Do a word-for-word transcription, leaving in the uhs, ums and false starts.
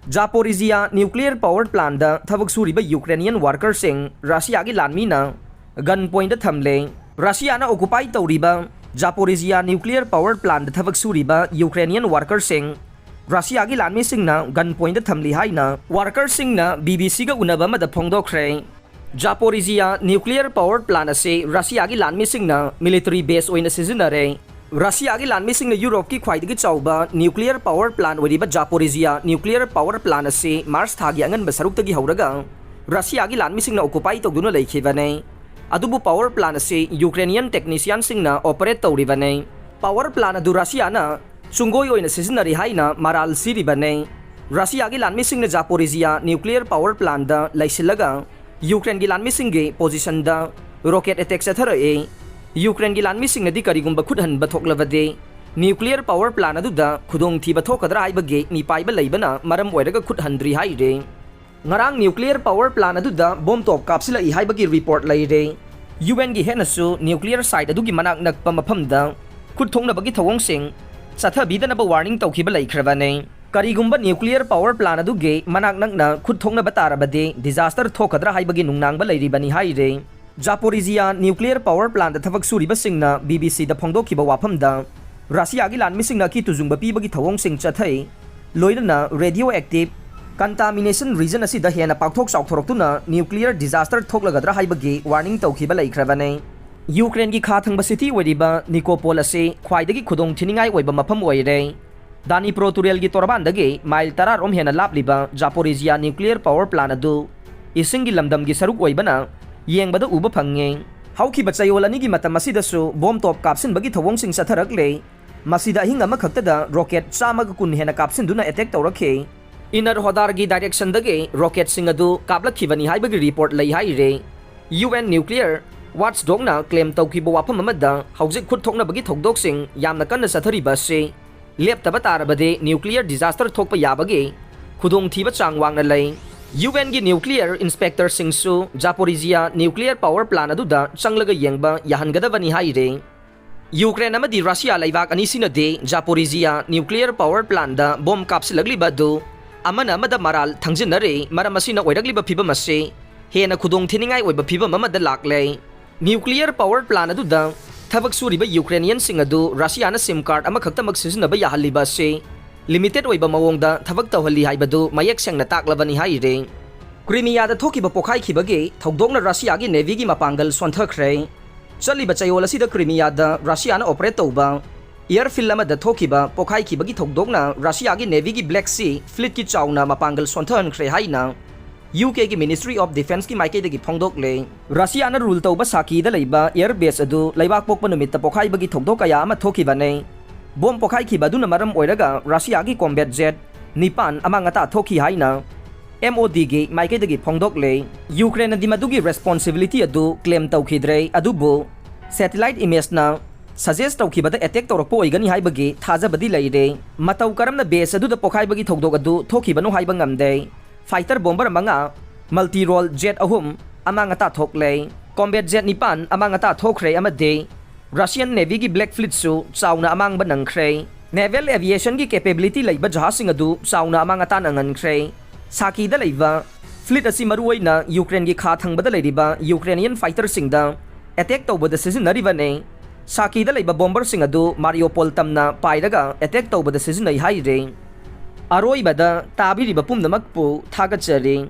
Zaporizhia nuclear power plantꯗ ꯊꯕꯛ ꯁꯨꯔꯤꯕ Ukrainian workerꯁꯤꯡ ꯔꯁꯤꯌꯥꯒꯤ ꯂꯥꯟꯃꯤꯅ gun pointꯗ ꯊꯝꯂꯦ꯫ ꯔꯁꯤꯌꯥꯅ occupy ꯇꯧꯔꯤꯕ Zaporizhia nuclear power plantꯗ ꯊꯕꯛ ꯁꯨꯔꯤꯕ Ukrainian workerꯁꯤꯡ ꯔꯁꯤꯌꯥꯒꯤ ꯂꯥꯟꯃꯤꯁꯤꯡꯅ gun pointꯗ ꯊꯝꯂꯤ ꯍꯥꯏꯅ workerꯁꯤꯡꯅ ꯕꯤ ꯕꯤ ꯁꯤꯒ ꯎꯅꯕ ꯑꯃꯗ ꯐꯣꯡꯗꯣꯛꯈ꯭ꯔꯦ꯫ Zaporizhia nuclear power plant ꯑꯁꯤ ꯔꯁꯤꯌꯥꯒꯤ ꯂꯥꯟꯃꯤꯁꯤꯡꯅ military base ꯑꯣꯏꯅ ꯁꯤꯖꯤꯟꯅꯔꯦ꯫ ꯔꯁꯤꯌꯥꯒꯤ ꯂꯥꯟꯃꯤꯁꯤꯡꯅ ꯌꯨꯔꯣꯞꯀꯤ ꯈ꯭ꯋꯥꯏꯗꯒꯤ ꯆꯥꯎꯕ nuclear power plant ꯑꯣꯏꯔꯤꯕ Zaporizhia nuclear power plant ꯑꯁꯤ March ꯊꯥꯒꯤ ꯑꯉꯟꯕ ꯁꯔꯨꯛꯇꯒꯤ ꯍꯧꯔꯒ ꯔꯁꯤꯌꯥꯒꯤ ꯂꯥꯟꯃꯤꯁꯤꯡꯅ occupy ꯇꯧꯗꯨꯅ ꯂꯩꯈꯤꯕꯅꯤ꯫ ꯑꯗꯨꯕꯨ power plant ꯑꯁꯤ Ukrainian technicianꯁꯤꯡꯅ operate ꯇꯧꯔꯤꯕꯅꯤ꯫ Power plant ꯑꯗꯨ ꯔꯁꯤꯌꯥꯅ ꯆꯨꯡꯒꯣꯏ ꯑꯣꯏꯅ ꯁꯤꯖꯤꯟꯅꯔꯤ ꯍꯥꯏꯅ ꯃꯔꯥꯜ ꯁꯤꯔꯤꯕꯅꯤ꯫ ꯔꯁꯤꯌꯥꯒꯤ ꯂꯥꯟꯃꯤꯁꯤꯡꯅ Zaporizhia nuclear power plantꯗ ꯂꯩꯁꯤꯜꯂꯒ Ukraineꯒꯤ ꯂꯥꯟꯃꯤꯁꯤꯡꯒꯤ positionꯗ rocket attack ꯆꯠꯊꯔꯛꯏ꯫ Ukraineꯒꯤ ꯂꯥꯟꯃꯤꯁꯤꯡꯅꯗꯤ ꯀꯔꯤꯒꯨꯝꯕ ꯈꯨꯠꯍꯟꯕ ꯊꯣꯛꯂꯕꯗꯤ nuclear power plant ꯑꯗꯨꯗ ꯈꯨꯗꯣꯡꯊꯤꯕ ꯊꯣꯛꯀꯗ꯭ꯔꯥ ꯍꯥꯏꯕꯒꯤ ꯃꯤꯄꯥꯏꯕ ꯂꯩꯕꯅ ꯃꯔꯝ ꯑꯣꯏꯔꯒ ꯈꯨꯠꯍꯟꯗ꯭ꯔꯤ ꯍꯥꯏꯔꯤ꯫ ꯉꯔꯥꯡ nuclear power plant ꯑꯗꯨꯗ bomb ꯇꯣꯞ ꯀꯥꯞꯁꯤꯜꯂꯛꯏ ꯍꯥꯏꯕꯒꯤ report ꯂꯩꯔꯦ꯫ UNꯒꯤ ꯍꯦꯟꯅꯁꯨ nuclear site ꯑꯗꯨꯒꯤ ꯃꯅꯥꯛ ꯅꯛꯄ ꯃꯐꯝꯗ ꯈꯨꯠ ꯊꯣꯛꯅꯕꯒꯤ ꯊꯧꯑꯣꯡꯁꯤꯡ ꯆꯠꯊꯕꯤꯗꯅꯕ warning ꯇꯧꯈꯤꯕ ꯂꯩꯈ꯭ꯔꯕꯅꯤ꯫ ꯀꯔꯤꯒꯨꯝꯕ nuclear power plant ꯑꯗꯨꯒꯤ ꯃꯅꯥꯛ ꯅꯛꯅ ꯈꯨꯠ ꯊꯣꯛꯅꯕ ꯇꯥꯔꯕꯗꯤ disaster ꯊꯣꯛꯀꯗ꯭ꯔꯥ ꯍꯥꯏꯕꯒꯤ ꯅꯨꯡꯅꯥꯡꯕ ꯂꯩꯔꯤꯕꯅꯤ ꯍꯥꯏꯔꯦ꯫ Zaporizhia nuclear power plantꯗ ꯊꯕꯛ ꯁꯨꯔꯤꯕꯁꯤꯡꯅ ꯕꯤ ꯕꯤ ꯁꯤꯗ ꯐꯣꯡꯗꯣꯛꯈꯤꯕ ꯋꯥꯐꯝꯗ, ꯔꯁꯤꯌꯥꯒꯤ ꯂꯥꯟꯃꯤꯁꯤꯡꯅ ꯑꯀꯤ ꯇꯨꯖꯨꯡꯕ ꯄꯤꯕꯒꯤ ꯊꯧꯑꯣꯡꯁꯤꯡ ꯆꯠꯊꯩ, ꯂꯣꯏꯅꯅ radioactive contamination region ꯑꯁꯤꯗ ꯍꯦꯟꯅ ꯄꯥꯛꯊꯣꯛ ꯆꯥꯎꯊꯣꯔꯛꯇꯨꯅ nuclear disaster ꯊꯣꯛꯂꯒꯗ꯭ꯔꯥ ꯍꯥꯏꯕꯒꯤ warning ꯇꯧꯈꯤꯕ ꯂꯩꯈ꯭ꯔꯕꯅꯤ꯫ Ukraineꯒꯤ ꯈꯥ ꯊꯪꯕ city ꯑꯣꯏꯔꯤꯕ Nikopol ꯑꯁꯤ ꯈ꯭ꯋꯥꯏꯗꯒꯤ ꯈꯨꯗꯣꯡ ꯊꯤꯅꯤꯡꯉꯥꯏ ꯑꯣꯏꯕ ꯃꯐꯝ ꯑꯣꯏꯔꯦ꯫ Dnipro ꯇꯨꯔꯦꯜꯒꯤ ꯇꯣꯔꯕꯥꯟꯗꯒꯤ mile ꯇꯔꯥ ꯔꯣꯝ ꯍꯦꯟꯅ ꯂꯥꯞꯂꯤꯕ Zaporizhia nuclear power plant ꯑꯗꯨ ꯏꯁꯤꯡꯒꯤ ꯂꯝꯗꯝꯒꯤ ꯁꯔꯨꯛ ꯑꯣꯏꯕꯅ ꯌꯦꯡꯕꯗ ꯎꯕ ꯐꯪꯉꯤ꯫ ꯍꯧꯈꯤꯕ ꯆꯌꯣꯜ ꯑꯅꯤꯒꯤ ꯃꯇꯝ ꯑꯁꯤꯗꯁꯨ bomb ꯇꯣꯞ ꯀꯥꯞꯁꯤꯟꯕꯒꯤ ꯊꯧꯑꯣꯡꯁꯤꯡ ꯆꯠꯊꯔꯛꯂꯦ꯫ ꯃꯁꯤꯗ ꯑꯍꯤꯡ ꯑꯃꯈꯛꯇꯗ rocket ꯆꯥꯝꯃꯒ ꯀꯨꯟ ꯍꯦꯟꯅ ꯀꯥꯞꯁꯤꯟꯗꯨꯅ attack ꯇꯧꯔꯛꯈꯤ꯫ Enerhodar-ꯒꯤ directionꯗꯒꯤ rocketꯁꯤꯡ ꯑꯗꯨ ꯀꯥꯞꯂꯛꯈꯤꯕꯅꯤ ꯍꯥꯏꯕꯒꯤ report ꯂꯩ ꯍꯥꯏꯔꯦ꯫ UN nuclear watchdog-ꯅ claim ꯇꯧꯈꯤꯕ ꯋꯥꯐꯝ ꯑꯃꯗ, ꯍꯧꯖꯤꯛ ꯈꯨꯠ ꯊꯣꯛꯅꯕꯒꯤ ꯊꯧꯗꯣꯛꯁꯤꯡ ꯌꯥꯝꯅ ꯀꯟꯅ ꯆꯠꯊꯔꯤꯕ ꯑꯁꯤ ꯂꯦꯞꯇꯕ ꯇꯥꯔꯕꯗꯤ nuclear disaster ꯊꯣꯛꯄ ꯌꯥꯕꯒꯤ ꯈꯨꯗꯣꯡꯊꯤꯕ ꯆꯥꯡ ꯋꯥꯡꯅ ꯂꯩ꯫ UNꯒꯤ nuclear inspector-ꯁꯤꯡꯁꯨ Zaporizhia nuclear power plant ꯑꯗꯨꯗ ꯆꯪꯂꯒ ꯌꯦꯡꯕ ꯌꯥꯍꯟꯒꯗꯕꯅꯤ ꯍꯥꯏꯔꯦ꯫ Ukraine ꯑꯃꯗꯤ Russia ꯂꯩꯕꯥꯛ ꯑꯅꯤꯁꯤꯅꯗꯤ Zaporizhia nuclear power plant-ꯗ bomb ꯀꯥꯞꯁꯤꯜꯂꯛꯂꯤꯕ ꯑꯗꯨ ꯑꯃꯅ ꯑꯃꯗ ꯃꯔꯥꯜ ꯊꯪꯖꯤꯟꯅꯔꯦ꯫ ꯃꯔꯝ ꯑꯁꯤꯅ ꯑꯣꯏꯔꯛꯂꯤꯕ ꯐꯤꯕꯝ ꯑꯁꯤ ꯍꯦꯟꯅ ꯈꯨꯗꯣꯡ ꯊꯤꯅꯤꯡꯉꯥꯏ ꯑꯣꯏꯕ ꯐꯤꯕꯝ ꯑꯃꯗ ꯂꯥꯛꯂꯦ꯫ Nuclear power plant ꯑꯗꯨꯗ ꯊꯕꯛ ꯁꯨꯔꯤꯕ ꯌꯨꯀ꯭ꯔꯦꯅꯤꯌꯟꯁꯤꯡ ꯑꯗꯨ ꯔꯁꯤꯌꯥꯅ SIM card ꯑꯃꯈꯛꯇꯃꯛ ꯁꯤꯖꯤꯟꯅꯕ ꯌꯥꯍꯜꯂꯤꯕ ꯑꯁꯤ limited ꯑꯣꯏꯕ ꯃꯑꯣꯡꯗ ꯊꯕꯛ ꯇꯧꯍꯜꯂꯤ ꯍꯥꯏꯕꯗꯨ ꯃꯌꯦꯛ ꯁꯦꯡꯅ ꯇꯥꯛꯂꯕꯅꯤ ꯍꯥꯏꯔꯤ꯫ ꯀ꯭ꯔꯤꯃꯤꯌꯥꯗ ꯊꯣꯛꯈꯤꯕ ꯄꯣꯈꯥꯏꯈꯤꯕꯒꯤ ꯊꯧꯗꯣꯛꯅ ꯔꯁꯤꯌꯥꯒꯤ ꯅꯦꯚꯤꯒꯤ ꯃꯄꯥꯡꯒꯜ ꯁꯣꯟꯊꯈ꯭ꯔꯦ꯫ ꯆꯠꯂꯤꯕ ꯆꯌꯣꯜ ꯑꯁꯤꯗ ꯀ꯭ꯔꯤꯃꯤꯌꯥꯗ ꯔꯁꯤꯌꯥꯅ ꯑꯣꯄꯔꯦꯠ ꯇꯧꯕ airfield ꯑꯃꯗ ꯊꯣꯛꯈꯤꯕ ꯄꯣꯈꯥꯏꯈꯤꯕꯒꯤ ꯊꯧꯗꯣꯛꯅ ꯔꯁꯤꯌꯥꯒꯤ ꯅꯦꯚꯤꯒꯤ Black Sea Fleetꯀꯤ ꯆꯥꯎꯅ ꯃꯄꯥꯡꯒꯜ ꯁꯣꯟꯊꯍꯟꯈ꯭ꯔꯦ ꯍꯥꯏꯅ UKꯒꯤ Ministry of Defenceꯀꯤ ꯃꯥꯏꯀꯩꯗꯒꯤ ꯐꯣꯡꯗꯣꯛꯂꯦ꯫ ꯔꯁꯤꯌꯥꯅ ꯔꯨꯜ ꯇꯧꯕ ꯁꯥꯀꯤꯗ ꯂꯩꯕ air base ꯑꯗꯨ ꯂꯩꯕꯥꯛꯄꯣꯛꯄ ꯅꯨꯃꯤꯠꯇ ꯄꯣꯈꯥꯏꯕꯒꯤ ꯊꯧꯗꯣꯛ ꯀꯌꯥ ꯑꯃ ꯊꯣꯛꯈꯤꯕꯅꯤ꯫ ꯕꯣꯝ ꯄꯣꯈꯥꯏꯈꯤꯕ ꯑꯗꯨꯅ ꯃꯔꯝ ꯑꯣꯏꯔꯒ ꯔꯁꯤꯌꯥꯒꯤ combat jet ꯅꯤꯄꯥꯟ ꯑꯃꯥꯡ ꯑꯇꯥ ꯊꯣꯛꯈꯤ ꯍꯥꯏꯅ MODꯒꯤ ꯃꯥꯏꯀꯩꯗꯒꯤ ꯐꯣꯡꯗꯣꯛꯂꯦ꯫ ꯌꯨꯀ꯭ꯔꯦꯟꯅꯗꯤ ꯃꯗꯨꯒꯤ responsibility ꯑꯗꯨ claim ꯇꯧꯈꯤꯗ꯭ꯔꯦ, ꯑꯗꯨꯕꯨ satellite imageꯅ suggest ꯇꯧꯈꯤꯕꯗ attack ꯇꯧꯔꯛꯄ ꯑꯣꯏꯒꯅꯤ ꯍꯥꯏꯕꯒꯤ ꯊꯥꯖꯕꯗꯤ ꯂꯩꯔꯦ꯫ ꯃꯇꯧ ꯀꯔꯝꯅ base ꯑꯗꯨꯗ ꯄꯣꯈꯥꯏꯕꯒꯤ ꯊꯧꯗꯣꯛ ꯑꯗꯨ ꯊꯣꯛꯈꯤꯕꯅꯣ ꯍꯥꯏꯕ ꯉꯝꯗꯦ꯫ Fighter bomber ꯃꯉꯥ, multi role jet ꯑꯍꯨꯝ ꯑꯃꯥꯡ ꯑꯇꯥ ꯊꯣꯛꯂꯦ꯫ Combat jet ꯅꯤꯄꯥꯟ ꯑꯃꯥꯡ ꯑꯇꯥ ꯊꯣꯛꯈ꯭ꯔꯦ ꯑꯃꯗꯤ Russian Navyꯒꯤ Black Fleetꯁꯨ ꯆꯥꯎꯅ ꯑꯃꯥꯡꯕ ꯅꯪꯈ꯭ꯔꯦ꯫ Naval aviationꯒꯤ capability ꯂꯩꯕ ꯖꯍꯥꯖꯁꯤꯡ ꯑꯗꯨ ꯆꯥꯎꯅ ꯑꯃꯥꯡ ꯑꯇꯥ ꯅꯪꯍꯟꯈ꯭ꯔꯦ꯫ ꯁꯥꯀꯤꯗ ꯂꯩꯕ fleet ꯑꯁꯤ ꯃꯔꯨꯑꯣꯏꯅ ꯌꯨꯀ꯭ꯔꯦꯟꯒꯤ ꯈꯥ ꯊꯪꯕꯗ ꯂꯩꯔꯤꯕ Ukrainian fighterꯁꯤꯡꯗ attack ꯇꯧꯕꯗ ꯁꯤꯖꯤꯟꯅꯔꯤꯕꯅꯤ꯫ ꯁꯥꯀꯤꯗ ꯂꯩꯕ bomberꯁꯤꯡ ꯑꯗꯨ Mariupol ꯇꯝꯅ ꯄꯥꯏꯔꯒ attack ꯇꯧꯕꯗ ꯁꯤꯖꯤꯟꯅꯩ ꯍꯥꯏꯔꯤ꯫ ꯑꯔꯣꯏꯕꯗ ꯇꯥꯕꯤꯔꯤꯕ ꯄꯨꯝꯅꯃꯛꯄꯨ ꯊꯥꯒꯠꯆꯔꯤ꯫